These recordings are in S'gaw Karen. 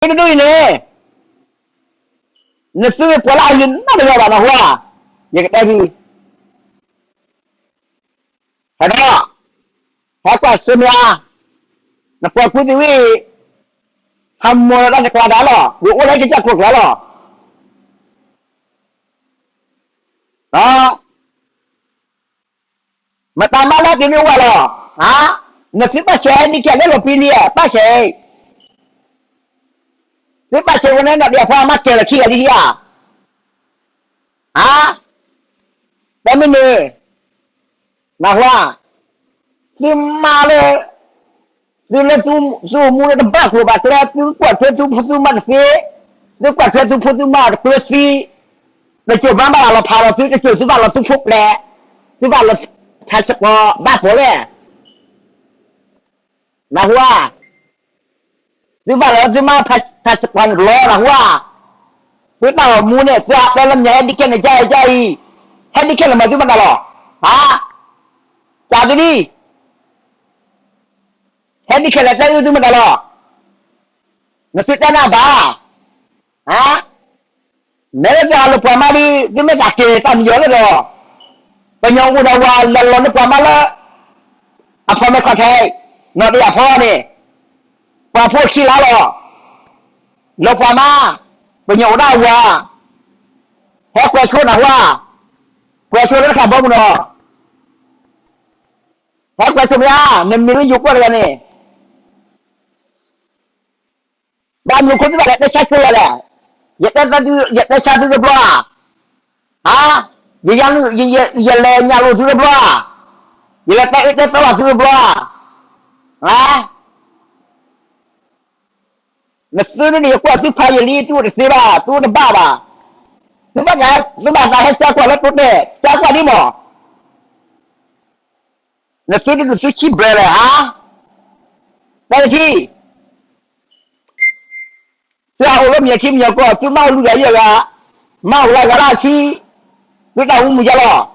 သုတဒူၣ်အံၤန့ၣ် နသုပှၤလၢအလုၢ်နီတဂၤဘၣ်နဟူဧါ, ယကတဲသု, ဟဲဒီး, ဟဲကွၢ်ဆၢမ့ၢ်ဧါ, နပှၤကူသုးဝံၣ်, ဟးမိၢ်လီၤတၢ်တကျါဒၣ်လီၤ, ယအိၣ်လၢကစၢ်ကျိၤကျါလီၤ. မတၤမၤလၢသုမ့ၢ်အိၣ်ဘၣ်လီၤ, နသုပၢ်ဆဲးနံၣ်ကဲလၢလီၤပံလံ, ပၢ်ဆဲး, သုပၢ်ဆဲးဝဲန့ၣ် နီၢ်ဒံၣ်အဖီအမါကဲလီၤခံဂၤဒ်ဧါ, တမ့ၢ်န့ၣ်, နဟူဧါ, သုမါလၢ သုလၢသုအိၣ်မူလၢတဘၣ်ကျိၤဘၣ်ကျဲ, သုကွၢ်ထွဲသုဖိသုမါတသ့, သုကွၢ်ထွဲသုဖိသုမါတကျဲသံ, တစိၤမါဘၣ်လီၤဖးဒီးသု, တစိၤသုဘၣ်လီၤသုဖိကျဲ, သုဘၣ်လီၤဖးစ့ၢ်ကီးဘၣ်ဖှီၣ်လဲၣ်, နဟူဧါ, သုဘၣ်လီၤသုမါဖးစ့ၢ်ကီးန့ၣ်လီၤ နဟူဧါ, သုတၢ်အိၣ်မူန့ၣ် သုဟးတဲလၢမ့ၢ်ဟဲဒ်ခဲန့ၣ် ကၢ်အံၤကၢ်အံၤ, ဟဲဒ်ခဲန့ၣ်မၤသုမတၤလီၤ, ဟါ, ကးသုဒံး ဟဲဒ်ခဲလၢာ်တဲအုၣ်သုမတၤလီၤ, နသုတဲနၤဘၣ်, ဟါ, မ့ၢ်လၢသုဟးလိာ်ပှၤမါဒုး သုမ့ၢ်တၢ်ကဲၤတၢ်မံယီၤလၢဒီး, ပညီအိၣ်ဒီးဝၤလဲၤလီၤန့ၢ်ပှၤမါလၢ အဖီမဲာ်ခီၣ်ထံး, နီၢ်တယၢ်ဖီန့ၣ်, ပှၤဖိခံလါလီၤ, လီၤပှၤမါ, ပညီအိၣ်ဒၣ်ဝၤ, ဟဲကွဲးဆိနၢ်ဟူဧါ, ကွဲးဆိလၢတခါဘီမုၢ်နီၤ, ဟဲကွဲးဆိမ့ၢ်ဧါ, နမ့ၢ်လၢယိၤကွၢ်တဂၤန့ၣ် ဘၣ်မနုၤအဃိသုဘၣ်လဲၤတဲဆါကၠိယၤလဲၣ်, ယတဲဆါသုတဘျီဧါ, ဟါ, ယလဲၤညၣ်လိာ်သုတဘျီဧါ, ယလဲၤတဲအၢတဲသီလီၤသုတဘျီဧါ, ဟါ, နသုဒ်န့ၣ် ယကွၢ်သုဖးယံာ်လံ သုအိၣ်တသ့ဘၣ်, သုအိၣ်တဘၣ်ဘၣ်, သုဘၣ်သး, သုဘၣ်သးဟဲကၢ်ကွၢ်လၢတိတဲာ်, ကၢ်ကွၢ်ဒ်မး နသုဒုးသုဆံဘျဲၣ်လဲၣ်ဟါ, တၢ်တထံၣ်, သုဟးအိၣ်လၢမံၤခံမံၤကီၢ် သုမ့ၢ်အိၣ်လူၤဂၤယဲၢ်ဂၤ, မ့ၢ်အိၣ်လၢဂၤလၢအဆံ, သုတၢ်အိၣ်မူယါလီၤ.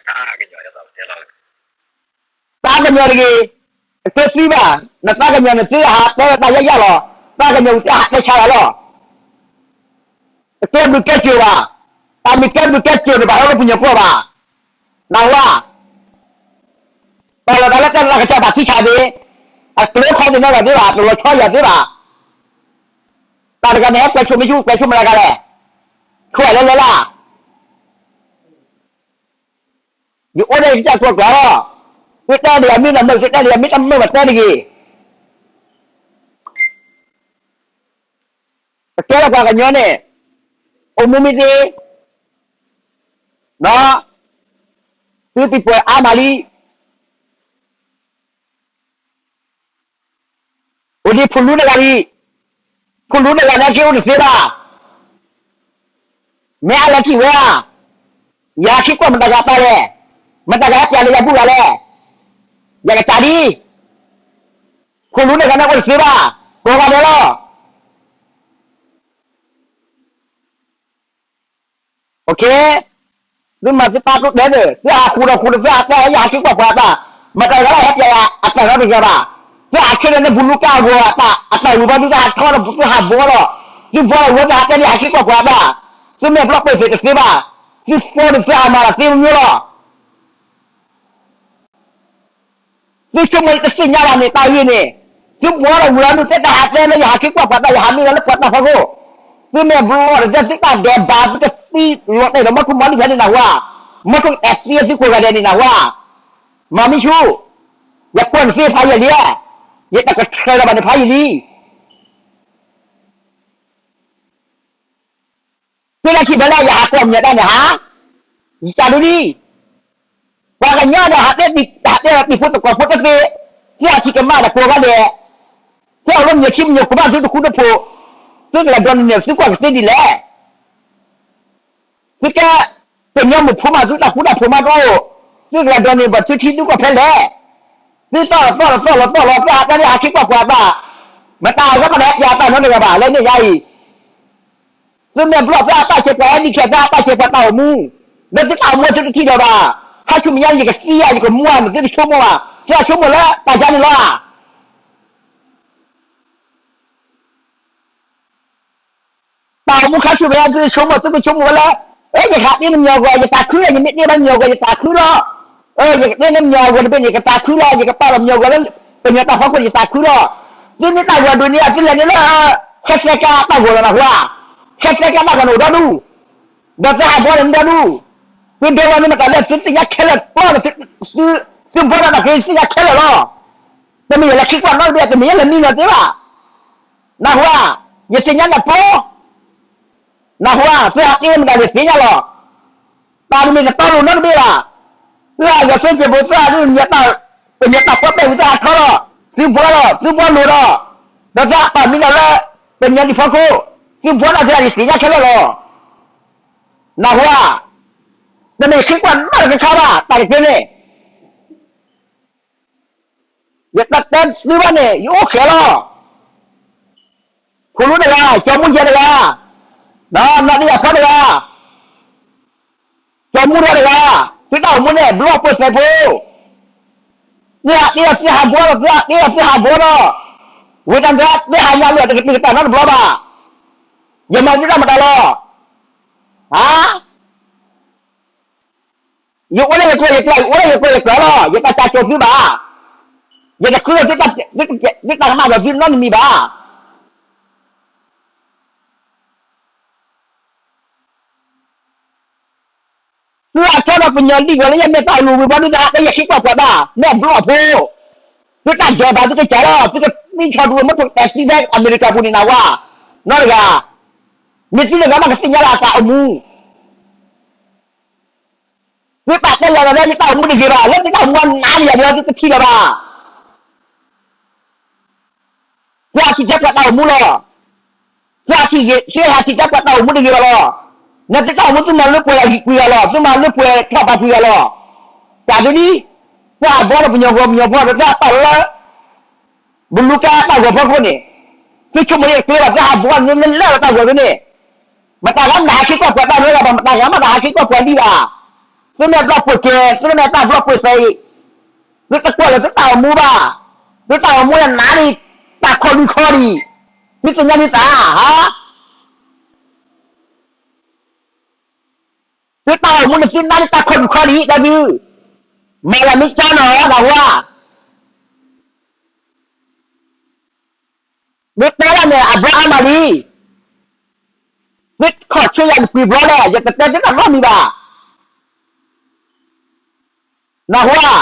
သးကညီၤတဂ့ၤ, တသ့ဘၣ်, နသးကညီၤတဂ့ၤ, အကဲသံဘၣ်, နသးကညီၤန့ၣ်သ့ဟးတဲတၢ်ယါယါလီၤ, သးကညီၤတဟးတဲဆါလီၤ, တကဲဘျုးကဲစၢၤဘၣ်, တၢ်မ့ၢ်ကဲဘျုးကဲစၢၤန့ၣ် ဘၣ်ဟဲလၢပညိၣ်ပှီၢ်ဘၣ်, နၢ်ဟူဧါ, ပှၤလီၤသးလၢတၢ်လၢကစၢ်ဘၣ်သံဆးသ့, အကျိခီသ့ၣ်နီတဂၤသ့ဘၣ်, တလီၤဆီယၤသ့ဘၣ်, တၢ်တဂၤန့ၣ် ဟဲကွဲးဆိမ့ၢ်ဆူၣ် ကွဲးဆိမ့ၢ်လၢဂၤလဲၣ်, ဆိၣ်ဝဲလၢလၢ်, ယအိၣ်ဒီးယကစၢ်ကျိၤကျါလီၤ, သုတဲဒ်ယၤမ့ၢ်တမုာ် သုတဲဒ်ယၤမ့ၢ်တမုာ်ဘၣ်တဲတဂ့ၤ, ပကဲလၢပှၤကညီန့ၣ်, အိၣ်မူမ့ၢ်သ့, သုသံပှဲၤအါမးလံ, အိၣ်ဒ်ဖုလူတဂၤလံ, ဖုလူတဂၤန့ၣ် ဟဲက့ၤအိၣ်တသ့ဘၣ်, မ့ၢ်အါလဲၤထံၣ်ဝဲဧါ, ယဟးခံကွၢ်မတၤဂၤပၢ်လဲၣ်, မတၤဂၤဟဲပျးလၢယၤဘူၣ်ဂၤလဲၣ်, ယကစၢ်ဒ်, ဖုလူတဂၤန့ၣ်အိၣ်တသ့ဘၣ်, ကိးဂၤဒဲးလီၤ. သုမၤသုပာ်ကျိတဲသ့, သုဟးဃူဒီးဃူဒီး သုဟးတဲ ယဟးခံကွၢ်ပှၤအတၢ်, မတၤဂၤလၢဟဲပျးယၤအတၢ်နီတဂၤဘၣ်, သုဟးခဲလၢာ်န့ၣ် ဘူးလူကၢ်အဂီၤအတၢ်, အတၢ်ဝံၤဘၣ်ဒုး သုဟးထီဒီး သုဟးဘီလီၤ, သုဘီလီၤဝဲ သုဟးတဲန့ၣ် ဟးခံကွၢ်ပှၤအတၢ်, သုမဲာ်ဘျီၣ်ပၢၢ်သ့ၣ်တသ့ဘၣ်, သုဖိဒီးသုအမါဒီးသ့မ့ၢ်လီၤ. သုဆိကမိၣ်တသ့ၣ်ညါဘၣ်န့ၣ် တၢ်ဂ့ၢ်န့ၣ်, သုဘီဒီးဝံၤလီၤဒုး သုတဟးတဲလၢယဟးခံကွၢ်ပှၤတၢ် ယဟးမ့ၢ်လၢပှၤတၢ်ဖီခိၣ်, သုမဲာ်ဘျီၣ်တသ့ သုတၢ်ဒဲးဘး သုတသံလီၤတဲာ်ဒီး မီထိၣ်မီလံၢ်ဖဲန့ၣ်နၢ်ဟူဧါ, မီထိၣ်အဲၣ်သံသုကိးဂၤဒဲးန့ၣ်နၢ်ဟူဧါ, မၤမ့ၢ်ဆူၣ်, ယကွၢ်နသ့ဖးယံာ်လံ, ယတကထၢလၢၤဘၣ်န့ၣ်ဖးယံာ်လံ. သုလၢခံဖဲလၢယဟးကွၢ်မညီတၢ်န့ၣ်ဟါ, ယစံးဒ်န့ၣ်, ပှၤကညီဒီး ဟးတဲပံၤဖိသကိးဖိတသ့, သုဟးထံၣ်ကမၣ်ဒီးကိးဂၤဒဲး, သုအိၣ်လၢမုၢ်ခံမုၢ်ကမၣ်သုတဃူတဖိး, သုကလဲၤဒိးန့ၢ်န့ၣ် သုကွၢ်ကသ့ဒ်လဲၣ်. သုကဲ ကညီမုၣ်ဖိမး သုတၢ်ဃူတၢ်ဖိးမးတအိၣ်, သုကလဲၤဒိးန့ၢ်ဘၣ်သုထံသုကီၢ်ဖဲလဲၣ်. သုသီၣ်လီၤသီၣ်လီၤသီၣ်လီၤသီၣ်လီၤ သုဟးတဲန့ၣ်ဟးခံကွၢ်ပှၤအသး, မတၤအဂၤမးဒီးဟဲပျးအသးနီတဂၤဘၣ် လၢန့ၣ်ယါအံၤ. သုမ့ၢ်ဘျီၣ်သုအတၢ်ဆဲးပှၤ အဲဒံးခဲ သုအတၢ်ဆဲးပှၤတၢ်အိၣ်မူ, လၢသုတၢ်အိၣ်မူသုတထံၣ်လၢၤဘၣ်. ခါဆူမဲာ်ညါ ယကသံယၤ ယကမူဧါန့ၣ် သုတဆိကမိၣ်ဘၣ်. သုအဆိကမိၣ်လၢတၢ်ယါန့ၣ်လီၤဧါ. တၢ်အိၣ်မူခါဆူမဲာ်ညါ သုဆိကမိၣ် သုကဆိကမိၣ်ဝဲလၢ အဲ ယဟးတ့နမညီၤဂီၤ ယသးခုလီၤ, ယမ့ၢ်တ့ဘၣ်နမညီၤဂီၤ ယသးခုလီၤ. အဲ ယကတ့နမညီၤဂီၤတဘ့ၣ်န့ၣ် ယကသးခုလီၤ, ယကပာ်လီၤမညီၤဂီၤလၢ ပညီတၢ်ဖီခိၣ်န့ၣ် ယသးခုလီၤ. သုမ့ၢ်တၢ်ဂီၤဒိးန့ၢ် သုလဲၤန့ၣ်လၢ ဃဲသဲကါတၢ်ဂီၤလီၤ နၢ်ဟူဧါ. ဃဲသဲကါတၢ်ဂီၤန့ၣ်အိၣ်ဒီဒူၣ်, ဒီးသုဟးဘီန့ၣ်မ့ၢ်ဒီဒူၣ်, သုဒဲဝဲမ့ၢ်မတၤလဲၣ် သုသ့ၣ်ညါခဲလၢာ်ပျီ, သုဘီဒီးတၢ်က့ၤသ့ၣ်ညါခဲလၢာ်လီၤ. တမ့ၢ်ယလဲၤခံကွၢ်နီတဘ့ၣ်, တမ့ၢ်ယလဲၤမံနီၤသ့ဘၣ်. နၢ်ဟူဧါ, ယသ့ၣ်ညါနၤပျီ, နၢ်ဟူဧါ, သုဟးတ့မတၤယသ့ၣ်ညါလီၤ. တၢ်တမ့ၢ်နတီလိၤနီတဘ့ၣ်ဘၣ်. သုဟးဂီၤဆၢစ့ၢ်ဖိ သုဟးဒုး ပမ့ၢ်တၢ်ပှဲပဲာ်ဝံၤ သုဟးထီလီၤ, သုဘီလီၤ, သုဘီလိၤဒီး, ဒီးသုဟးပာ်မံလီၤလၢ ပမ့ၢ်ဒံးဖီခိၣ်, သုဘီလီၤသုဟးဒုးသ့ၣ်ညါခဲလၢာ်လီၤ. နၢ်ဟူဧါ, တမ့ၢ်ယခံကွၢ်နီတခါခါဘၣ် တၢ်တက့ၢ်န့ၣ် ယတတဲသုဘၣ်န့ၣ် ယအိၣ်ဃဲလီၤ. ဖိလူတဂၤ, ကၠီမူယဲတဂၤ, နီၢ်တယၢ်ဖီတဂၤ, ကၠီမူထီတဂၤ, သုတၢ်အိၣ်မူန့ၣ် ဘျီၣ်ပှဲၤစဲးဖိ, သုဟးတ့အီၤသုဟးဘီဒီး သုဟးတ့အီၤသုဟးဘီဒီး, ဝ့ၢ်တၢ်န့ၣ် သုဟးညါလၢတကတုၤကတၢၢ်နီတဘျီဘၣ်. ယမၤသုတၢ်မတၤလီၤ. ဟါ ယအိၣ်လၢယကျဲယကျဲ, ယအိၣ်လၢယကျဲယကျဲလီၤ. ယတၢ်ကၢ်ကၠိသုဘၣ်. ယတဃုလၢ သုတၢ်ကမၣ်ဒီးသုနီတမံၤဘၣ်. သုအကၠီဒီးပညီလံၣ်ဂီၤလၢယမဲာ်သၣ်အလိၤဝံၤဘၣ်ဒုး တၢ်ဟးတဲယဲၢ်ခံကွၢ်ပှၤဘၣ်, မ့ၢ်အဘျီၣ်အဖိ, သုတၢ်ယီၤဘၣ်သုကစၢ်လီၤ. သုကသံဆီဒုးဝဲ မ့ၢ်ဖိကတဲသံဖဲအမဲရကၤပူၤန့ၣ် နၢ်ဟူဧါ, နီတဂၤ, မ့ၢ်သုတဂၤမ့ၢ်ကသ့ၣ်ညါလၢအသးအိၣ်မူ သုတၢ်တဲယၤဒီး လၢသုတၢ်အိၣ်မူတဂ့ၤဘၣ်, လၢသုတၢ်အိၣ်မူအနးန့ၣ်ယၤဒီး သုတထံၣ်လၢၤဘၣ်. သုဟးထံၣ်တဲပှၤတၢ်အိၣ်မူလီၤ. သုဟးထံၣ်ဂ့ၤ, သုဟးထံၣ်တဲပှၤတၢ်အိၣ်မူတဂ့ၤဘၣ်လီၤ. နသုတၢ်အိၣ်မူသုမၤလၢပှဲၤပှဲၤဂၤလီၤ, သုမၤလၢပှဲၤထီၣ်ပာ်ပှဲၤဂၤလီၤ. တၢ်ဒ်န့ၣ်, သုဟးဘီဒီးပညီဂီၤပညီဖီဒီး သုဟးပာ်လီၤလၢ ဘလူကါတၢ်ဂီၤဖီခိၣ်န့ၣ်, သုဆိကမိၣ်န့ၣ်ကျဲဘၣ် သုဟးဘီန့ၣ်လၢလၢတၢ်ဂီၤဒ်န့ၣ်, မတၤဂၤမ့ၢ်တဟးခံကွၢ်ပှၤတၢ်လၢလၢဘၣ်, မတၤဂၤမ့ၢ်တဟးခံကွၢ်ပှၤလံဘၣ်. သုမ့ၢ်ဘျီၣ်ပှဲၤကဲ, သုမ့ၢ်တၢ်ဘျီၣ်ပှဲၤသဲအံၤ, သုတကွၢ်လၢသုတၢ်အိၣ်မူဘၣ်. သုတၢ်အိၣ်မူန့ၣ်နးန့ၣ် တၢ်ခီၣ်လွံၢ်ခီလံ, သုသ့ၣ်ညါန့ၣ်သး, ဟါ သုတၢ်အိၣ်မူန့ၣ်သုနးန့ၣ် တၢ်ခီၣ်လွံၢ်ခီလံ တၢ်ဒုး, မၤလၢမ့ၢ်ကၠီနီၤ နၢ်ဟူဧါ. မ့ၢ်တဲဒၣ်န့ၣ် အဘီအါမးလံ, သုခီၣ်ဆၢယၤန့ၣ် ပှဲၤဘျီလီၤ, ယတတဲသုတၢ်နီတမံၤဘၣ်. နၢ်ဟူဧါ.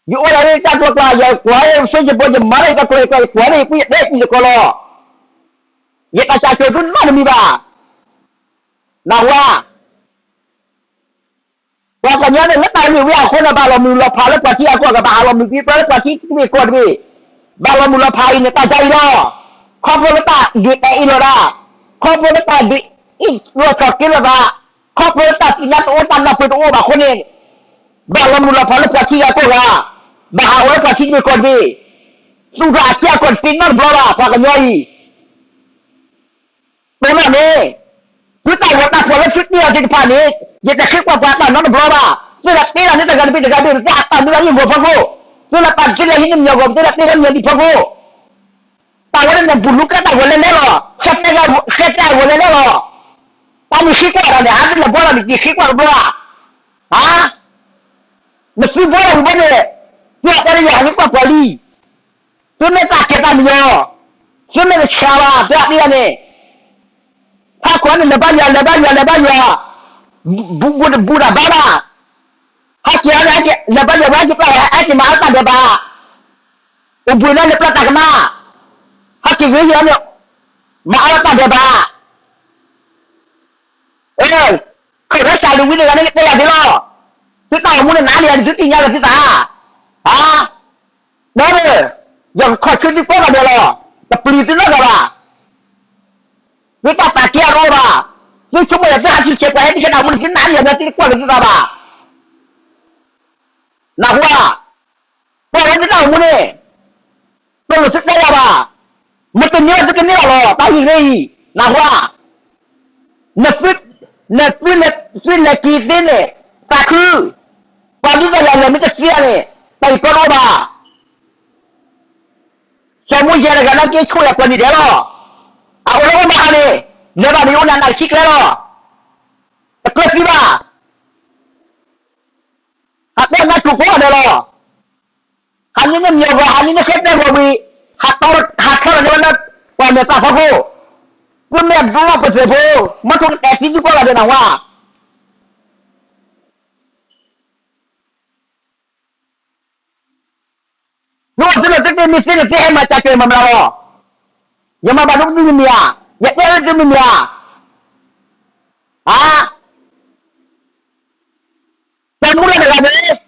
ယအိၣ်ဒီးတၢ်ကျိၤကျါ, ယကွၢ် Facebook ယမၤလၢယတၢ်ကျိၤကျါ, ယကွၢ်န့ၣ် ယကွၢ်ယတဲယံၤတကီးလီၤ. ယတၢ်ကၢ်ကၠိၤသုနီတမံၤဘၣ်. နၢ်ဟူဧါ. ပှၤကညီန့ၣ် လၢတၢ်ဂ့ၢ်ဝဲအဃိန့ၣ် ဘၣ်လီၤမုၢ်လီၤဖးလၢပှၤထံအကီၢ် ကဘၣ်ဟးလီၤမုၢ်က့ၤပှၤလၢပှၤထံတဘ့ၣ်ကီၢ်တဘ့ၣ်, ဘၣ်လီၤမုၢ်လီၤဖးအံၤန့ၣ် တၢ်ဒ်အံၤလီၤ. ခီဖျိလၢတၢ်ဒုးတၢ်အ့ၣ်လိာ်ဒၣ်, ခီဖျိလၢတၢ်ဒုးအ့ၣ်လိာ်ဆိးက့လိာ်သး, ခီဖျိလၢတၢ်သ့ၣ်ညါတအိၣ် တၢ်နၢ်ပၢၢ်တအိၣ်ဘၣ်အဃိန့ၣ်, ဘၣ်လီၤမုၢ်လီၤဖးလၢပှၤထံဂၤကီၢ်ဂၤ, ဘၣ်ဟးဂီၤလၢပှၤထံတဘ့ၣ်ကီၢ်တဘ့ၣ်, သူၣ်ထီၣ်အထံအကီၢ်တသ့နီတဘျီဘၣ် ပှၤကညီအံၤ တိၢ်နီၣ်န့ၣ်, သုတၢ်ဂီၤတၢ်ဖီၣ်လၢသုတ့အီၤသ့ၣ်တဖၣ်န့ၣ်, ယတဃ့ကွၢ်ပှၤတၢ်နီတဘျီဘၣ်. သုလၢတ့လီၤန့ၢ်တဂၤတဘ့ၣ်တဂၤဘ့ၣ်, သုဟးပာ်မံလီၤလၢယဂီၤဖီခိၣ်, သုလၢပာ်တ့လီၤဟံးန့ၢ်မညီၤဂီၤ, သုလၢတ့လီၤမညီၤဒံးဖီခိၣ်, တၢ်ဝဲန့ၣ် ဘူၣ်လူကဲတၢ်ဂီၤလဲၤလဲၤလီၤ. ဃဲသဲကါတၢ်ဂီၤလဲၤလဲၤလီၤ. တၢ်မ့ၢ်ဃ့ကွၢ်ဒီးန့ၣ် ဟးသုလဲၤဘီလီၤန့ၣ် ယဃ့ကွၢ်တဘျီဧါ. ဟါ, နသုဘီလီၤဝံၤဘၣ်န့ၣ်, သုဟးတဲလၢယဟးဃ့ကွၢ်ပှၤလံ. သုမ့ၢ်တၢ်ကဲတၢ်မံၤလီၤ. သုမ့ၢ်တဆှးဘၣ် သုဟးတ့လီၤန့ၣ်, ဖးခိၣ်န့ၣ် လဲၤဘါယွၤ လဲၤဘါယွၤ လဲၤဘါယွၤ, ဘူၣ်တဘူၣ်တၢ်ဘါဘၣ်, ဟဲက့ၤအီၤန့ၣ် လဲၤဘါယွၤ ဟဲက့ၤပျၢ် ဟဲက့ၤမၤအါလၢတၢ်ဒဲးဘး, အိၣ်ဘှံးန့ၣ် လဲၤပျၢ်တၢ်ကမၣ်, ဟဲက့ၤဂ့ၤယီၤန့ၣ် မၤအါလၢတၢ်ဒဲးဘး, အၢ ခရၢစၢ်လူၤဝံၤတဂၤန့ၣ် ကတဲယၤသ့လီၤ. သုတၢ်အိၣ်မူန့ၣ် နၤန့ၣ် သုသ့ၣ်ညါလီၤသုသး, ဟါ, ဒီး ယကခီၣ်ဆၢသုကိးဂၤဒဲးလီၤ. တပျံၤသုနီတဂၤဘၣ်. သုတၢ်ပာ်ကဲအီၤတအိၣ်ဘၣ်. သုဆိကမိၣ်ယၤ သုဟးထံၣ်ဆဲးပှၤဟဲတံၢ်ခဲတၢ်အိၣ်မူန့ၣ် သုနၤန့ၣ် ယၤသုတကွၢ်လၢသုသးဘၣ်. နၢ်ဟူဧါ. ပှၤလၢသုတၢ်အိၣ်မူန့ၣ် တလိၣ်သုတဲယၤဘၣ်. မတန့ၢ်ဘၣ်သုကန့ၢ်ဘၣ်လီၤ တၢ်ဂ့ၢ်အံၤ, နၢ်ဟူဧါ. နသု, နသုလဲၤ, သုလဲၤက့ၤသ့န့ၣ်, သးခု, ပှၤဒ်သိးယၤလဲၤမ့ၢ်တသ့န့ၣ်, တၢ်အံၤပၢတအိၣ်ဘၣ်. စီၤမိၤၡ့တဂၤလၢက့ၤဆိၣ်လၢပှၤနံၤဒဲးလီၤ. အအိၣ်လၢအိၣ်မးဟါန့ၣ်, လဲၤဘၣ်န့ၣ်အိၣ်နၤနၤတဆံကျဲလီၤ. တကျဲးစံးဘၣ်. ဟးတဲနၤထူၣ်ကိးဂၤဒဲးလီၤ. ဟးန့ၢ်န့ၢ်မညီၤဂီၤ, ဟးန့ၢ်န့ၢ်ဃဲတဲဂီၤဝံၤ, ဟးထီၣ်, ဟးထီၣ်လီၤန့ၢ်ဝဲလၢ ပှၤမဲာ်သၣ်ဖီခိၣ်, သုမ့ၢ်ဘျီပစဲးဖိ, မ့ၢ်ထိၣ်ကတဲာ်သံသုကိးဂၤဒဲးနၢ်ဟူဧါ. နအိၣ်သုလီၤသုသ့ၣ်မ့ၢ်သ့န့ၣ် သုဟဲမၤတၢ်ကဲမၤမနုၤလီၤ. ယမၤဘၣ်ဒိသုမ့မ့ၢ်ဧါ, ယတဲဝဲသုမ့မ့ၢ်ဧါ. ဧါ, တၢ်မူလၢတဂၤန့ၣ်,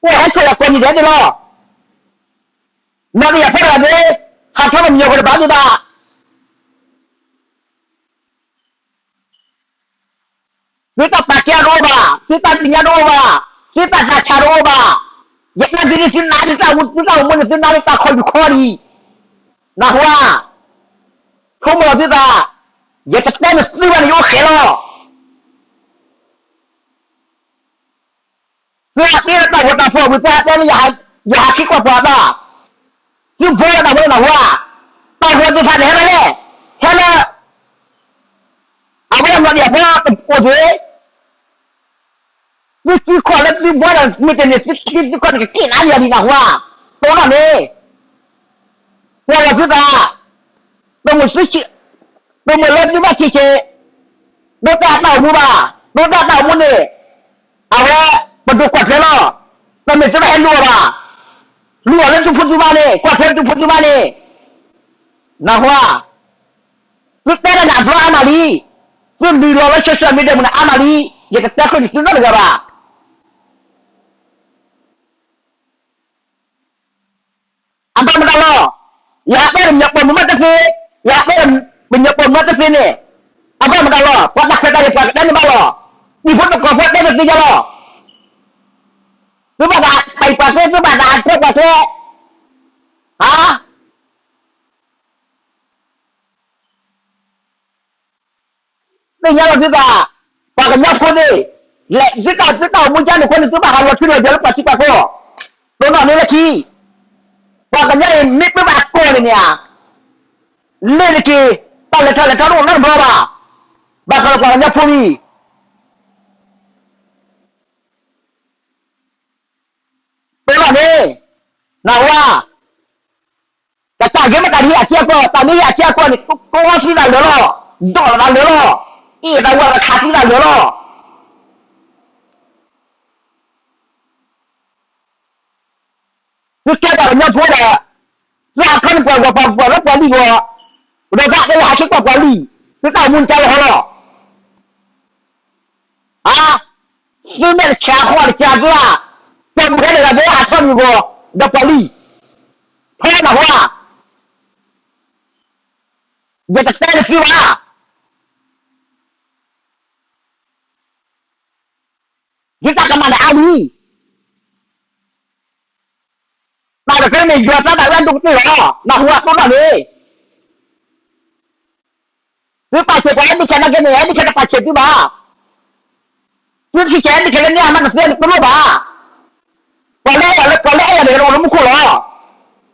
အိၣ်ဟဲဆိၣ်လၢပှၤနံၤဒဲးန့ၣ်လီၤ. နီၢ်ကယၤဖဲတဂၤန့ၣ်, ဟးထီၣ်လီၤမညီၤဂီၤတဘၣ်ဒံးဘၣ်. သုတၢ်ပာ်ကဲတအိၣ်ဘၣ်, သုတၢ်သ့ၣ်ညါတအိၣ်ဘၣ်, သုတၢ်သးဆးတအိၣ်ဘၣ်. ယတဲသုန့ၣ် သုနါဒံးတၢ်အိၣ်မူ, သုတၢ်အိၣ်မူန့ၣ် သုနါဒံးတၢ်ခီယူၤခီဒံး, နၢ်ဟူဧါ. ဆိကမိၣ်လီၤသုသး, ယတတဲနသုဘၣ်န့ၣ် ယအိၣ်ဃဲးလီၤ. သုဟးတ့လၢတၢ်ဂီၤတၢ်ဖီၣ်ဝံၤ သုဟးတဲလၢ ယဟးခံကွၢ်ပှၤတၢ်, သုဘီလၢတၢ်ဝဲနၢ်ဟူဧါ. တၢ်ဂီၤသ့ၣ်တဖၣ်န့ၣ် ဟဲလၢလဲၣ်, ဟဲလၢ အဝဲနီၢ်ဒံးအဖီတအိၣ်သ့, သုစုခီၣ်လၢသုဘီဒီးမ့ၢ်တန့ၢ်သုခံသုခီၣ်န့ၣ် ကက့ၣ်နါယၤဒံးနၢ်ဟူဧါ. တိၢ်နီၣ်န့ၣ်, ကွၢ်လီၤသုသး, တမ့ၢ်သု, တမ့ၢ်လၢသုဘၣ်ဆံးဆံး, ဒိတၢ်တၢ်အိၣ်မူဘၣ်, ဒိတၢ်တၢ်အိၣ်မူန့ၣ်, အဝဲ, ပဒိၣ်ကွၢ်ထွဲလီၤ, တမ့ၢ်သုဘၣ်ဟဲလူၤအီၤဘၣ်, လူၤအီၤလၢသုဖိသုမါန့ၣ်, ကွၢ်ထွဲသုဖိသုမါန့ၣ်, နၢ်ဟူဧါ. သုတဲဒၣ်န့ၣ်အဘျီအါမးလံ, သုလုၢ်လီၤလၢ social media မူန့ၣ်အါမးလံ, ယကတဲဃုာ်န့ၢ်သုနီတဂၤဘၣ်. အဘၣ်မတၤလီၤ, ယဟးတဲဒီးပှၤမုၢ်မးတသ့, ယဟးတဲဒီးပှၤမုၢ်မးတသ့န့ၣ်, အဘၣ်မတၤလီၤ, ပှၤတၢ်ခွဲးတၢ်ယာ်ပှၤကတဲန့ၣ်ဘၣ်လီၤ, တံၤဖိသကိးဖိတဲတသ့ယါလီၤ. သုဘၣ်သးပာ်ပှၤကျဲ, သုဘၣ်သးဟးထွဲပှၤကျဲ, ဟါ သ့ၣ်ညါလီၤသုသး, ပှၤကညီဖိသ့ၣ်, လဲၤသုတၢ်, သုတၢ်အိၣ်မူကါန့ၣ်အဃိန့ၣ် သုဘၣ်ဟးလီၤထူလီၤယိာ်လၢပှၤထံပှၤကီၢ်, တိၢ်နီၣ်န့ၣ်လၢခံ, ပှၤကညီအံၤမ့ၢ်ပၢဘၣ်ကီၢ်န့ၣ်န့ၣ်ဧါ, လ့ၣ်တက့ၢ်, တၢ်လဲၤထီၣ်လဲၤထီတအိၣ်နီတဘျီဘၣ်, ဘၣ်ဃးလၢပှၤကညီဖိလံ တိၢ်နီၣ်န့ၣ်, နၢ်ဟူဧါ, တၢ်ဂ့ၤမ့ၢ်တၢ်ဟ့ၣ်အထံအကီၢ်, တၢ်မ့ၢ်ဟ့ၣ်အထံအကီၢ်န့ၣ် ကဝီသံသးလၢာ်လီၤ, ဒီးသးလၢာ်လီၤ, အ့ၣ်သးဝဲသးခးသံသးလၢာ်လီၤ. သုကဲပှၤကညီဖိဒီး, သုဟးခီန့ၢ်ပှၤဂီၤပှၤပှၤလၢပှၤလံၢ်ဂီၤ, ဒီးသးတဲလၢဟးဆူပှၤပှၤလံၢ်, သုတၢ်အိၣ်မူန့ၣ်ကါလီၤဟီလီၤ. ဧါ, သုမ့ၢ်တဆဲးအဃီတဆဲးသုဧါ, ပှၤမုၣ်ခဲတဂၤသုဟးထီၣ်မံၤဂီၤ, ဒီးပှၤလံၢ်, ဖဲနၢ်ဟူဧါ, ယတတဲနသုဘၣ်. ယတၢ်ကမၣ်န့ၣ်အါလံ. တၢ်တခါန့ၣ် ယွၤသးဒၣ်ဝဲဒိၣ်ကတၢၢ်လီၤ, နၢ်ဟူအတိၢ်နီၣ်န့ၣ်, သုပာ်ဆဲးပှၤအဲၣ်ဒိးဆဲးနာ်က့န့ၣ် အဲၣ်ဒိးဆဲးတပာ်ဆဲးသုဘၣ်. သုဆဲးအဲၣ်ဒိးဆဲးလၢန့ၣ်အမးတသ့န့ၣ် တလိၣ်ဘၣ်. ပှၤလၢအဲၣ်ယၤန့ၣ် အိၣ်လၢမူခိၣ်လီၤ.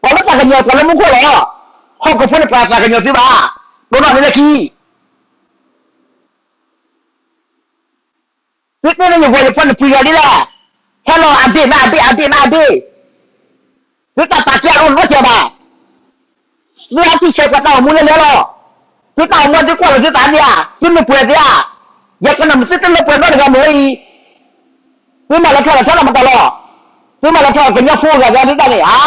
ပှၤလၢတၢ်ကညီၤပှၤလၢမူခိၣ်လီၤ. ဟီၣ်ခိၣ်ဖိန့ၣ်ပှၤတၢ်ကညီၤသုဘၣ်. တိၢ်နီၣ်န့ၣ်လၢခံ သုတဲလၢယဂီၢ်ယပှၤန့ၣ်ပှံၤဂၤဒ်လဲၣ်, ဟဲလီၤအဒ့ၣ်မးအဒ့ၣ် အဒ့ၣ်မးအဒ့ၣ်, သုတၢ်ပာ်ကဲအီၤတအိၣ်နီတစဲးဘၣ်. သုဟဲထံၣ်ဆဲးပှၤတၢ်အိၣ်မူလၢလဲၤလီၤ. သုတၢ်အိၣ်မူသုကွၢ်လီၤသုသးန့ၣ်ဧါ, သုမ့ၢ်ပှဲၤသ့ဧါ. ယကနၣ်မ့ၢ်သုတလၢပှဲၤနီတဂၤမ့ၢ်ဝဲအံၤ, သုမၤလဲၤထီၣ်လဲၤထီၣ်လၢမတၤလီၤ. သုမၤလဲၤထီၣ်ကညီဖိဂၤဂၤဒ်တၢ်န့ၣ်ဧါ,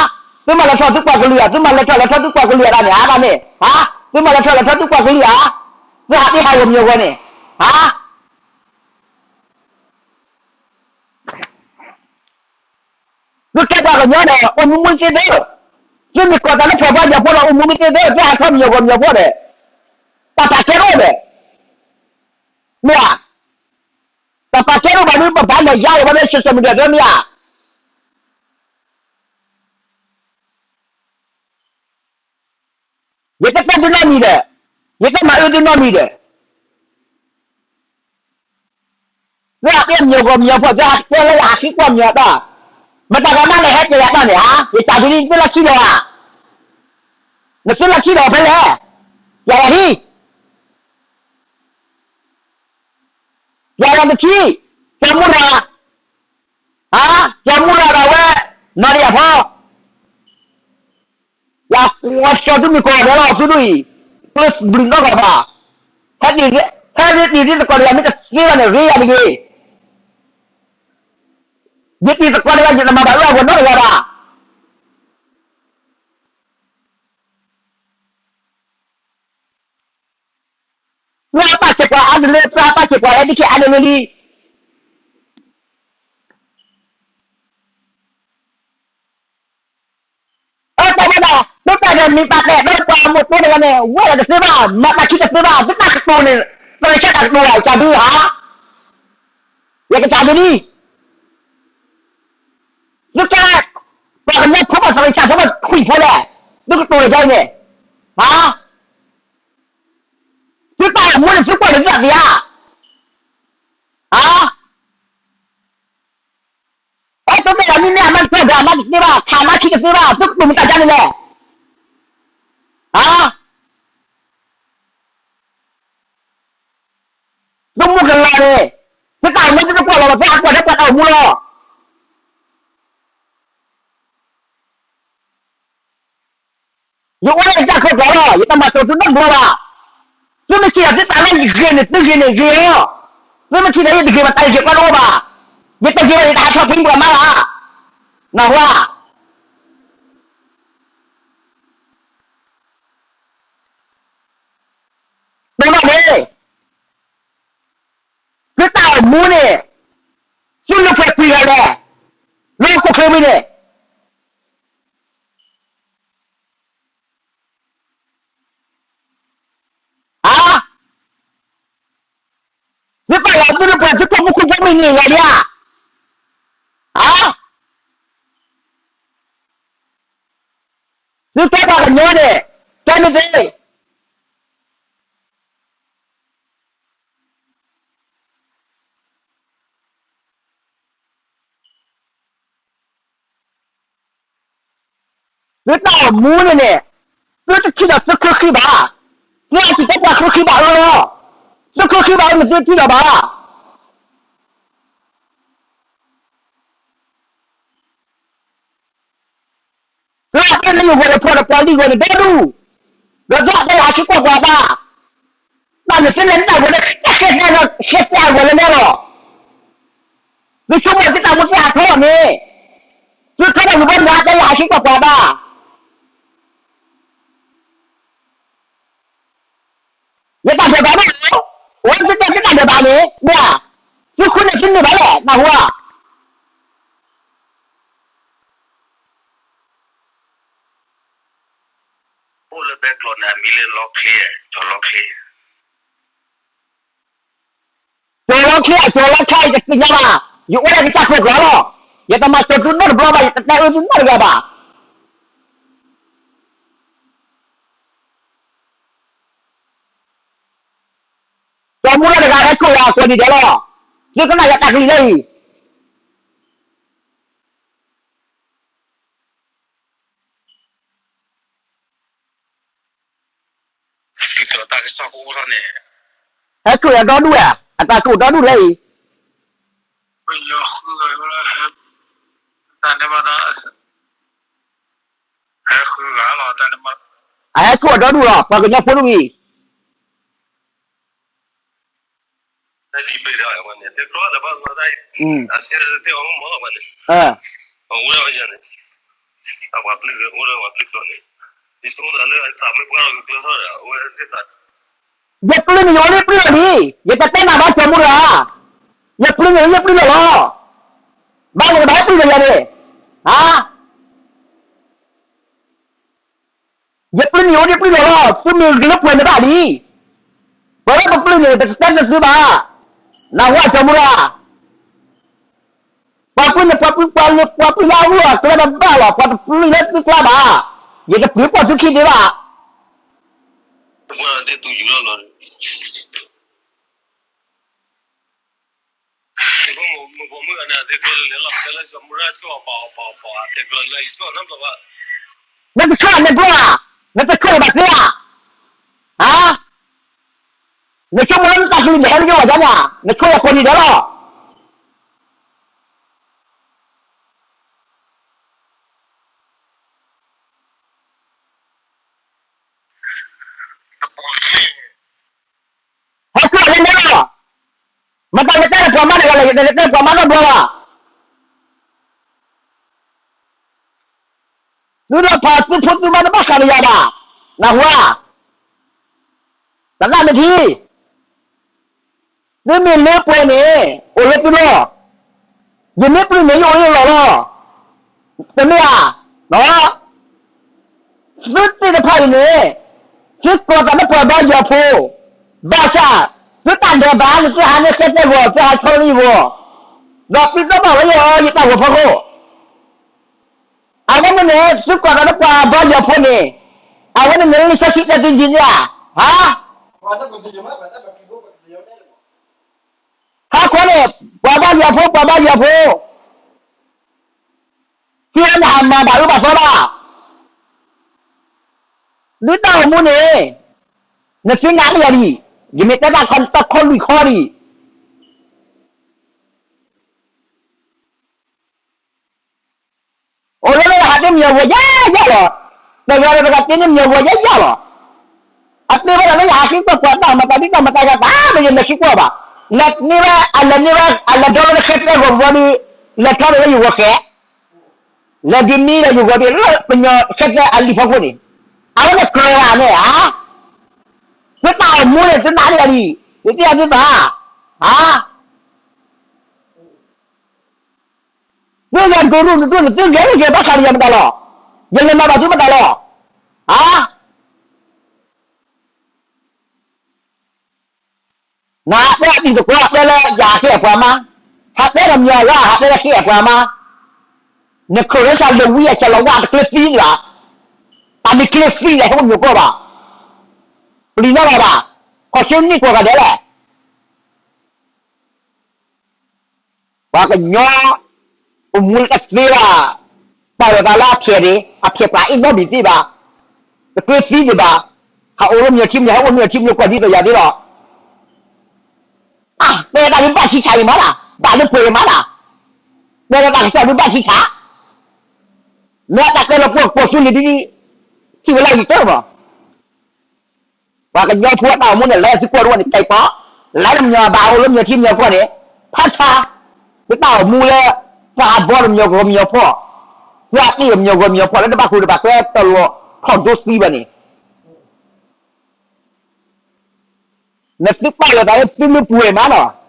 သုမၤလဲၤထီၣ်သုပှၤကလုာ်ဧါ, သုမၤလဲၤထီၣ်လဲၤထီၣ်သုပှၤကလုာ်ဧါတၢ်န့ၣ်ဧါ, တၢ်န့ၣ်ဧါ, သုမၤလဲၤထီၣ်လဲၤထီၣ်သုပှၤကလုာ်ဧါ, သုဟးတ့ၢ်ဟးဂီၤမံၤအဂီၢ်န့ၣ်, ဟါ သုကဲပှၤကညီဒီး အိၣ်မူမူသ့သ့, သုမ့ၢ်ကီၢ်တၢ်လၢပှၤဘါယွၤဖိဒီး အိၣ်မူမူသ့သ့, သုဟးထီၣ်မံၤအဂီၢ်မံၤအဖိဒီး, တၢ်ပာ်ကဲတအိၣ်ဒီး, မ့ၢ်ဧါ, တၢ်ပာ်ကဲတအိၣ်ဘၣ်ဒီး ပဘၣ်လဲၤယါလီၤဘၣ်လၢ social media ဒီးမ့ၢ်ဧါ. ယတတဲသုနီတမံၤဒီး, ယတမၤအၢသုနီတမံၤဒီး, ကဲမညီၤကီၢ်မညီၤဖီၣ် သုဟးတဲလၢယဟးဃ့ကွၢ်မညီၤတၢ်, မတၤကီမးနဟဲတဲယၤတၢ်န့ၣ်ဧါ, ယစံးသုလၢသုလီၢ်ခံလီၤဧါ, နသုလီၢ်ခံလီၤဖဲလဲၣ်, ယၤလီၤဟံၣ် ယၤလီၤတထံၣ်, ကၠီမူရၤ, ဟါ, ကၠီမူရၤဒီးဝဲ, နီၢ်တယၢ်ဖီ ယကွၢ်ကၠီသုမုၢ်ကီၢ်ဒီးလီၤသုဒူၣ်အံၤ, ကျၢၢ်ဘျုးနီၢ်ကီၢ်ဘၣ်, ဟဲဒ်, ဟဲဒ်တံၤဒ်သကိးတဂၤမ့ၢ်တသ့ဘၣ်န့ၣ် ရ့ယၤတဂ့ၤ, ဒ်တံၤသကိးတဂၤယတမၤဘၣ်အၢအဂီၢ်နီတဂၤဘၣ်. သုအပၢ်ဆဲးပှၤအါတလၢ သုအပၢ်ဆဲးပှၤဟဲဒ်ခဲအါတလၢလံ. အတၢ်ဝဲဒၣ် သုတၢ်ဒီးမံၤပာ်တဲာ် ဒီးပှၤအမိၢ်သိတဂၤန့ၣ် ဝဲဒၣ်တသ့ဘၣ် မၤတၢ်ခံတသ့ဘၣ် သုတၢ်ကတိၤန့ၣ် တရံးဆၢတၢ်ကတိၤဘၣ် ကၠီဒုဧါ. ယကစၢ်ဒုလံ သုကဲ ပှၤကညီဖိဘၣ်သရံးဆၢဖိဘၣ်ထွံၣ်ဖိလဲၣ်, သုကတိၤန့ၣ်ဒ်အံၤန့ၣ်, ဟါ, သုတၢ်အိၣ်မူန့ၣ် သုကွၢ်န့ၣ်သုသ့ဧါ, ဟါ, အဲ သုမ့ၢ်ဒၣ်မ့ၢ်မ့ၢ်အမါတဖျၢၣ်ဒီး အမါတသ့ဘၣ် ခးမါခံတသ့ဘၣ် သုကတိၤမ့ၢ်တၢ်ဒ်န့ၣ်လဲၣ်, ဟါ သုမူကလၤန့ၣ်, သုတၢ်အိၣ်မူသုတကွၢ်လီၤဘၣ် သုဟးကွၢ်ထဲပှၤတၢ်အိၣ်မူလီၤ. ယအိၣ်လၢကစၢ်ခိၣ်ကျါလီၤ ယတမၤစၢၤသုနီတဘျီဘၣ်. သုမ့ၢ်ထံၣ်ဒီးသုသးလၢယဂ့ၤန့ၣ် သုဂ့ၤန့ၣ်ဂ့ၤလီၤ. သုမ့ၢ်ထံၣ်ဒီးယတဂ့ၤဘၣ် တၢ်ဂ့ၤကီတအိၣ်ဘၣ်. ယတဂ့ၤဘၣ်န့ၣ် တဟးထီၣ်ဖံပှၤမါဘၣ်. နၢ်ဟူဧါ. ဒ်န့ၣ် သုတၢ်အိၣ်မူန့ၣ် သုလၢပှဲၤကွံာ်ဂၤလဲၣ်, လၢဟီၣ်ခိၣ်ချၢဝံၤန့ၣ် ဧါ, သုပာ်လီၤသုလၢပှဲၤသုကိးမူခိၣ်ဖိမ့ၢ်န့ၢ်ဂၤဒံးဧါ, ဧါ, သုတဲပှၤကညီန့ၣ် တဲမ့ၢ်သ့ သုတၢ်အိၣ်မူန့ၣ်န့ၣ်, သုတထံၣ်ဒီးသုချၢဃံဘၣ်, သုအစံၣ်တဲပှၤချၢဃံဘၣ်လီၤလီၤ, သုချၢဃံဘၣ်လီၤ မ့ၢ်သုထံၣ်ဒီးဘၣ်. လၢအတဲလၢယဂီၢ်လၢဖျီဒီးပှၤလံၤဂီၢ်န့ၣ် ဒဲဒူၣ်, ဒီးသုအတဲလၢဟးဆှဲးကွၢ်ပှၤဘၣ်, တၢ်န့ၣ်သုလဲၤနၢ်ဂီၤလၢ ဃဲဃဲဃဲဃဲအဂီၢ်လၢနဲလီၤ, သုဆိကမိၣ်သုတၢ်မူသုဟးထီၣ်န့ၣ်, သုထီၣ်ဒီးဂ့ၤဘၣ်မၤတဲလၢဟးဆှဲးကွၢ်ပှၤဘၣ်. ယတၢ်ဒဲးဘးန့ၣ်, အိၣ်သုတဲသုတၢ်ဒဲးဘးန့ၣ်, မ့ၢ်, သုဃုန့ၢ်သုန့ၢ်ဘၣ်လဲၣ် နၢ်ဟူဧါ. အိၣ်လၢဘဲကျိးန့ၣ် အမံၤလၢလီချ့, ကၠီၤလီချ့, ကၠီၤလီချ့ ကၠီၤလီချ့ ယတသ့ၣ်ညါဘၣ်, ယအိၣ်လၢကစၢ်ခိၣ်ကျါလီၤ, ယတမၤစၢၤသုနီတဘျီဘၣ် ယတတဲအၢသုနီတဂၤဘၣ်. ကၠီၤမူရၤတဂၤဟဲကိးယၤအကိးနံၤဒဲးလီၤ, သုကနၣ်ယတၢ်ကလုၢ်လၢအံၤ. ဟဲကိးယၤဒီဒူၣ်ဧါ, အတၢ်ကိးဒီဒူၣ်လၢအံၤ. အဟဲကိးအဒီဒူၣ်လီၤ ပှၤကညီဖိတဝံၤ. ယပျုၤန့ၣ် ယအိၣ်လၢပျုၤလီၤလံ, ယတတဲနၤဘၣ်ကၠီၤမူရၤ, ယပျုၤန့ၣ်လၢပျုၤလီၤလံ, ဘၣ်ယကဘၣ်ဟဲပျုၤလီၤယၤန့ၣ်, ဟါ. ယပျုၤန့ၣ်အိၣ်လၢပျုၤလီၤလီၤ, သုမ့ၢ်ဂ့ၤလၢပှဲၤန့ၣ်ဘၣ်လံ. ပဝဲပပျုၤန့ၣ် ပတတဲနသုဘၣ်, နၢ်ဟူဧါ ကၠီၤမူရၤ. ပှၤပျုၤန့ၣ် ပှၤပျုၤ ပှၤလၢပှၤပျုၤလၢအဂီၢ်အကျဲတဘၣ်လီၤ, ပှၤတပျုၤလၢသုကျါဘၣ်, ယတပျုၤပှၤသုခံဒံးဘၣ်. ပှၤဒ်တူၢ်ယူၤလီၤလီၤ. နတဆိၣ်န့ၣ်ဘျီဧါ, နတဆိၣ်ဘၣ်သ့ဧါ, ဟါ, နဆိကမိၣ်လၢနတၢ်ကလုၢ်န့ၣ် ဟဲလၢယဂီၢ်ဒ်န့ၣ်ဧါ, နဆိယၤကိးနံၤဒဲးလီၤ. ဟဲဆိၣ်လၢနၤလီၤ. မတၤနတဲလၢပှၤမါတဂၤလဲၣ်, ယတတဲလၢပှၤမါနီတဘျီဘၣ်. သုလီၤဖးသုဖိသုမါတဘၣ်ဃးဒီးယၤဘၣ်, နၢ်ဟူဧါ. တနၢ်မ့ၢ်ထံ သုမ့ၢ်လၢပှဲၤန့ၣ် အိၣ်လၢသုလီၢ်, ယမ့ၢ်ပျုၢ်န့ၣ် ယအိၣ်လၢယလီၢ်လီၤ. တမ့ၢ်ဧါ, သုသ့ၣ်တဖၣ်အံၤန့ၣ် သုကိးသးလၢပှၤဘါယွၤဖိ, ဘၣ်ဆၣ် သုတၢ်ဒဲးဘးန့ၣ် သုဟးန့ၢ်ဃဲသဲဂီၤ, သုဟးဆီလၢယဂီၢ်, ဒီးသုသ့ၣ်နီၣ်လၢယဂီၢ် ယတၢ်ဂီၤဖီခိၣ်. အဝဲန့ၣ်န့ၣ် သုကွၢ်ကဒီးပှၤဘါယွၤဖိန့ၣ်, အဝဲန့ၣ်န့ၣ် လံာ်စီဆှံတဲသုဒ်န့ၣ်ဧါ, ဟါ, ဟါခီန့ၣ် ပှၤဘါယွၤဖိ ပှၤဘါယွၤဖိ, သုဝဲန့ၣ် ဟးမၤဘၣ်အၢဘၣ်သီဘၣ်, ဒ်တၢ်အိၣ်မူန့ၣ်, နသုနာ်လၢယၤဒံး, ယမ့ၢ်တဲတၢ်ခီတၢ်ခီလွံၢ်ခီဒံး အိၣ်လၢလၢဟးတ့မညီၤဂီၤယဲယဲလီၤ. တဂၤဒီးတဂၤတ့န့ၢ်မညီၤဂီၤယဲယဲလီၤ. အတဲဝဲဒၣ်လၢယဟးဃ့ကွၢ်ကွၢ်တၢ်မၤတၢ်ဒ်တၢ်မၤတၢ်ယၤတၢ်မ့ၢ်ယလဲၤဃ့ကွၢ်ဘၣ်. လဲၤန့ၢ်ဝဲ အလဲၤန့ၢ်ဝဲ အလဲၤဒီလၢနဃဲသဲဂီၤဘီဒီး လဲၤထီၣ်န့ၢ်ဝဲယဂီၤဃဲ, လဲၤဒ်န့ၢ်ဒီးယဂီၤဒီး လၢပညီဃဲသဲအလံာ်ဖီခိၣ်န့ၣ်, အဝဲန့ၣ်ကြၢးဘၣ်န့ၣ်ဧါ. သုတၢ်အိၣ်မူန့ၣ် သုနာ်လၢယၤဒံး, ယသ့ၣ်ညါသုသး, ဟါ သုဂဲၤဒိၣ်ဒိၣ်ဒိၣ်ဒိၣ်န့ၣ် သုဂဲၤန့ၢ်ဂ့ၤဘၣ်ဃးဒီးယၤမတၤလီၤ. ယလဲၤမၤဘၣ်သုမတၤလီၤ. ဟါ, နဟးတဲအတံၤသကိး ဟးတဲလၢယဟးဃ့အပှၤမါ, ဟးတဲဒီးမညီၤဂၤ ဟးတဲလၢဃ့အပှၤမါ, နခိၣ်လၢဆၣ်လၢဝံအဆၢလီၤဝါတကျၢၤသံန့ၣ်ဘၣ်, တၢ်မ့ၢ်ကျၢၤသံလဲၣ် ဟဲအိၣ်မ့ၢ်ကီၢ်ဘၣ်, ပျံၤနီၢ်လီၤဘၣ်, ခီၣ်ဆၢနံၣ်ကွၢ်ဂၤဒဲးလဲၣ် ပှၤကညီ အိၣ်မူလၢတသ့ဘၣ်, ပာ်လီၤသးလၢအဖျဲးန့ၣ် အဖျဲးပှၤအ့ၣ်နီတဘ့ၣ်သ့ဘၣ်, တကျၢၤသံဒံးဘၣ်, ဟးအိၣ်လၢမညီၤထံမညီၤ ဟဲအိၣ်မညီၤထံမညီၤကီၢ်ဒ်သိးယၤဒ်လီၤ. အါ, တဲတၢ်ဒုးဘၣ်ဆံဆးအံၤမးလၢ်, ဘၣ်လၢပှဲၤအံၤမးလၢ်, တဲလီၤတၢ်ကစီၣ်ဒုးဘၣ်ဆံဆး, မ့ၢ်တၢ်တဲလီၤပှီၢ်ပှီၢ်ဆူလံၤဒ်န့ၣ်, ထံၣ်ဝဲလၢအံၤတၢ်မး ပှၤကညီဖိအတၢ်အိၣ်မူန့ၣ် လဲၤသုကွၢ်တဝီန့ၣ် ကဲပီ, လဲၤလၢမညီၤဘၣ်အိၣ်လၢမညီၤထံမညီၤကီၢ်န့ၣ်, ဖးဆါ, သုတၢ်အိၣ်မူလၢ သးဘီလၢမညီၤဂီၤမညီၤဖီၣ်, သးတ့ၢ်လၢမညီၤဂီၤမညီၤဖီၣ် လၢတဘၣ်ဃုာ်တဘၣ်ဃဲတလီၤထီၣ်ဒိသံဘၣ်န့ၣ်, နသုပာ်လီၤသးလၢသုလၢပှဲၤမးလီၤ.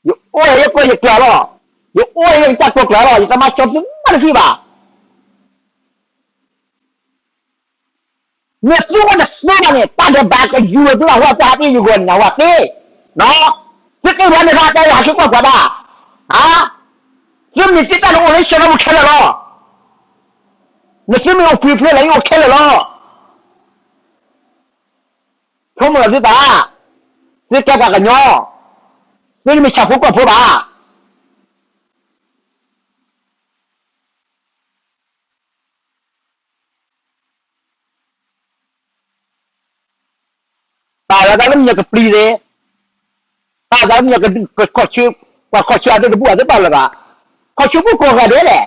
ယအိၣ်လၢယကီၢ်ယကျါလီၤ, ယအိၣ်လၢယကစၢ်ကီၢ်ကျါလီၤ, ယတမၤစီသုမၤတထံၣ်ဘၣ်. မ့ၢ်သုအိၣ်တသ့ဘၣ်န့ၣ် တၢ်ဒဲးဘးကယူၤသုဘၣ် ဟူသးဟးတ့ၢ်ယဂီၢ်န့ၣ် နဝၤသ့, သုသ့ၣ်ညါန့ၣ် တၢ်တဲယဟးဃ့ကွၢ်ပှၤဘၣ်, သုမ့ၢ်သ့ၣ်တၢ်န့ၣ်အိၣ်လၢယဆၢထီၣ်ပူၤခဲလၢာ်လီၤ. နသုမ့ၢ်အိၣ်ဖှံဖျဲလီၤ ယအိၣ်ခဲလၢာ်လီၤ. ဆိကမိၣ်လီၤသုသး, သုကဲပှၤကညီ, သုတမ့ၢ်ဆၣ်ဖိကီၢ်ဖိဘၣ်. ပာ်လီၤသးလၢမညီၤကပျံၤသ့, ပာ်လီၤသးလၢမညီၤကဒုးကခီၣ်ဆၢ, ပှၤခီၣ်ဆၢအသ့ၣ်တဘူၣ်အသ့ၣ်ပာ်လီၤသး, ခီၣ်ဆၢဖိကိးဂၤဒဲးလဲၣ်,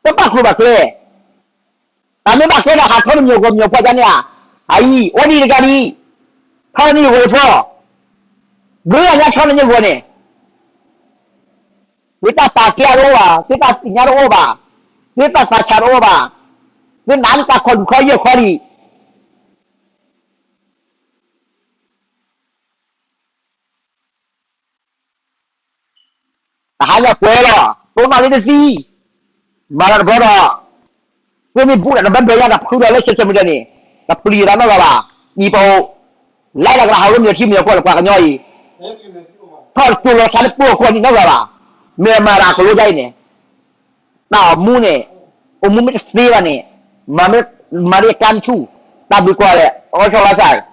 တဘၣ်ကျိၤဘၣ်ကျဲ, တၢ်မ့ၢ်ဘၣ်ကျဲဒီး ဟးထီၣ်လၢမညီၤဂီၤမညီၤဖီၣ်ဒ်န့ၣ်ဧါ, အအံၤ အိၣ်ဒံးတဂၤဒံး, ထီၣ်လၢနဂီၤဖီၣ်, ဘျုးဂၤညါထီၣ်လၢနဂီၤန့ၣ် သုတၢ်ပာ်ကဲတအိၣ်ဘၣ်, သုတၢ်သ့ၣ်ညါတအိၣ်ဘၣ်, သုတၢ်သးဆးတအိၣ်ဘၣ်, သုနာ်န့ၢ်တၢ်ခီၣ်ဒူၣ်ခီယဲၢ်ခီဒံး, တဟါညါပှဲၤလီၤ, တိၢ်နီၣ်လၢတသံ, မၤလီၤတဘျီဒီး, သုမ့ၢ်ဘူၣ်ဒီးနဘၢဘၢညါ တဖုဒီးလၢ social media န့ၣ်, တပျံၤတၢ်နီတဂၤဘၣ်, ဒ်ပအိၣ်, လဲၤတၢ်ကရၢဟးအိၣ်လၢမညီၤထံမညီၤကီၢ်လၢပှၤကညီအံၤ, ထီၣ်ကၠိလီၤသးလၢပှိၢ်အဃိန့ၣ်နီတဂၤဘၣ်, မ့ၢ်မၤတၢ်ကလိဒ်အံၤန့ၣ်, တၢ်အိၣ်မူန့ၣ်, အိၣ်မူမ့ၢ်တသ့ဘၣ်န့ၣ်, မၤဒ်အကါမ့ၢ်ဆူၣ်, တၢ်ဘျုးကွၢ်လဲၣ်, အီၣ်ဆီလီၤသး